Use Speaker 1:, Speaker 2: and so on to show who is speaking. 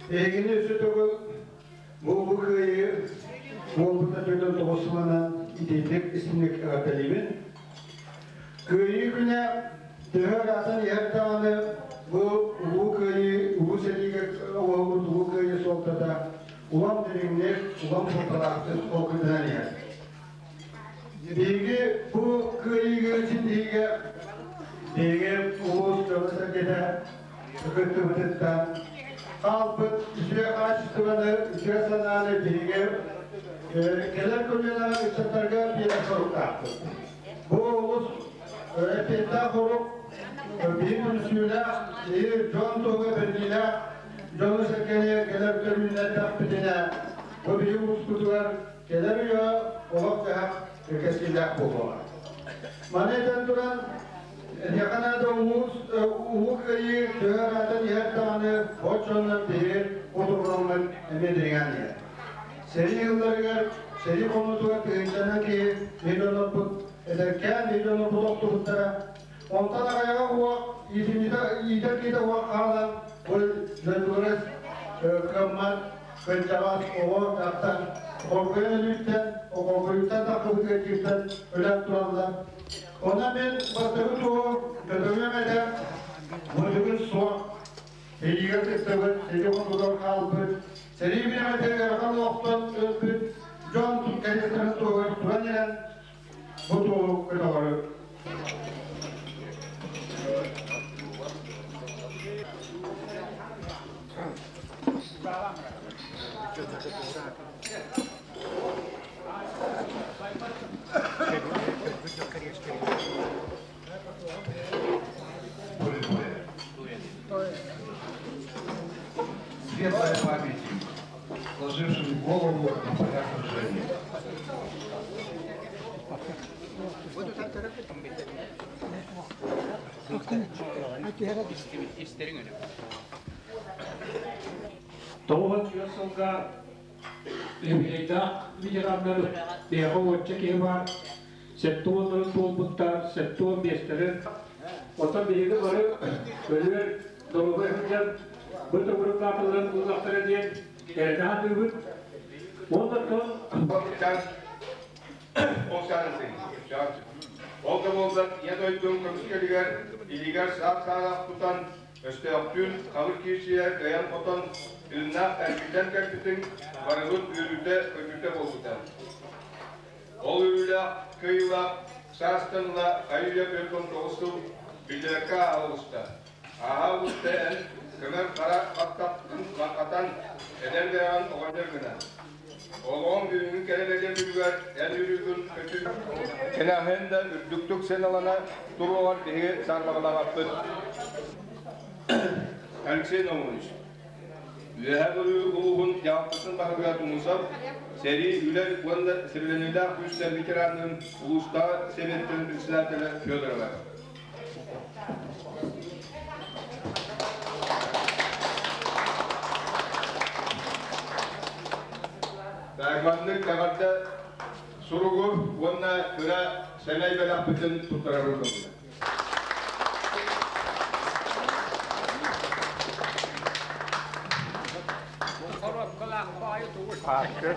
Speaker 1: Эһигини өссө төгүл бу улуу кыайыы буолбута 49 сылынан итиитик истиҥник эҕэрдэлиибин. Кыайыы күнэ төһө ыраатан иһэр даҕаны бу улуу кыайыы, улуу сэриигэ оҥоһуллубут улуу кыайыы суолтата улам дириҥник, улам суолталаахтык толкуйданан иһэр. Биһиги бу кыайыыга ситиһиигэ биһиги улуус дьоно-сэргэтэ кыттыбытыттан хаалбыт үтүө хаачыстыбаны, үтүө санааны биһиги кэлэр көлүөнэҕэ ыччаттарга биэрэр соруктаахпыт. Бу олус эппиэттээх сорук, биһи түмсүүлээх, биһи дьон туһугар бэриниилээх дьону-сэргэни кэлэр көлүөнэлэрбитинэ бу биһи улууспутугар кэлэр үйэ олох-дьаһах кэскиллээх буолуоҕа. Маны этэн туран, эһиэхэ наада улуус улуу кыайыы төһө ыраатан иһэр даҕаны оччонон биһи кутурҕаммыт эмиэ дириҥээн иһэр. Сэрии ыалларыгар, сэрии хонуутугар тыһыынчанан киһи миллионнорбут эдэркээн миллионнорбут охтубуттара. Онтон аҕайаҕа уох иитимньитэ иитэр киһитэ уох хаалан, бу дойдулара кыаммат кырдьаҕас оҕо дьахтар хоргуйан өлүүттэн, хоргуйуттан тахсыбыт ыарыыттан өлөн тураллар. Онон мин бастакы туһу көтөҕүөм этэ, бу бүгүн суох Сэриигэ кыттыбыт, сэрии хонугар хаалбыт, сэрии бириэмэтигэр ыарахан олохтон өлбүт дьон кэриэстэрин туһугар туран иһэн бу туоһу көтөҕөрү.
Speaker 2: Светлая память им, сложившим голову на полях сражений.
Speaker 3: Тоҕус сылга юбилейдаах ветераннар биһиэхэ уонча киһи баар. 70-ларын туолбуттар, 75-тэрин. Оттон биһиги бары өлүөр доруобай сылдьан бу төгүрүк дааталарын ыллахтара диэн эрэнэ сатыыбыт. Уонна
Speaker 2: Ол да буоллар Ийэ дойдум көмүскэлигэр илиигэр саах-саалаах тутан, өстөөхтүүн хабыр киирсийэ кыайан-хотон, тыыннаах эргиллэн кэлбитиҥ барыбыт үөрүүтэ-көтүүтэ буолбута. Ол үөрүүлээх, кыайыылаах саастан ыла хайы-үйэ 49 сыл биллибэккэ ааһа оҕуста. Ааһа оҕуста эн көмөр хара баттаххын маҥхатан, эдэр бэйэҕин оҕонньор гына. Олоҕуҥ бүгүҥҥү кэрэ бэлиэ күнүгэр эн үөрүүгүн көтүт, кэнэҕэһин да үрдүктүк сыаналана туруоҕар биһиги саарбаҕалаабаппыт. Алексей Наумович, Үөһээ Бүлүү улууһун дьаһалтатын баһылыга Тумусов, сэрии, үлэ уонна сэбилэниилээх күүстэр ветеранын улуустааҕы сэбиэттэрин председателэ Федорова. Маннык эҕэрдэ суругу уонна кыра сэмэй бэлэхпитин туттарабын көҥүлэ.
Speaker 3: Паркы.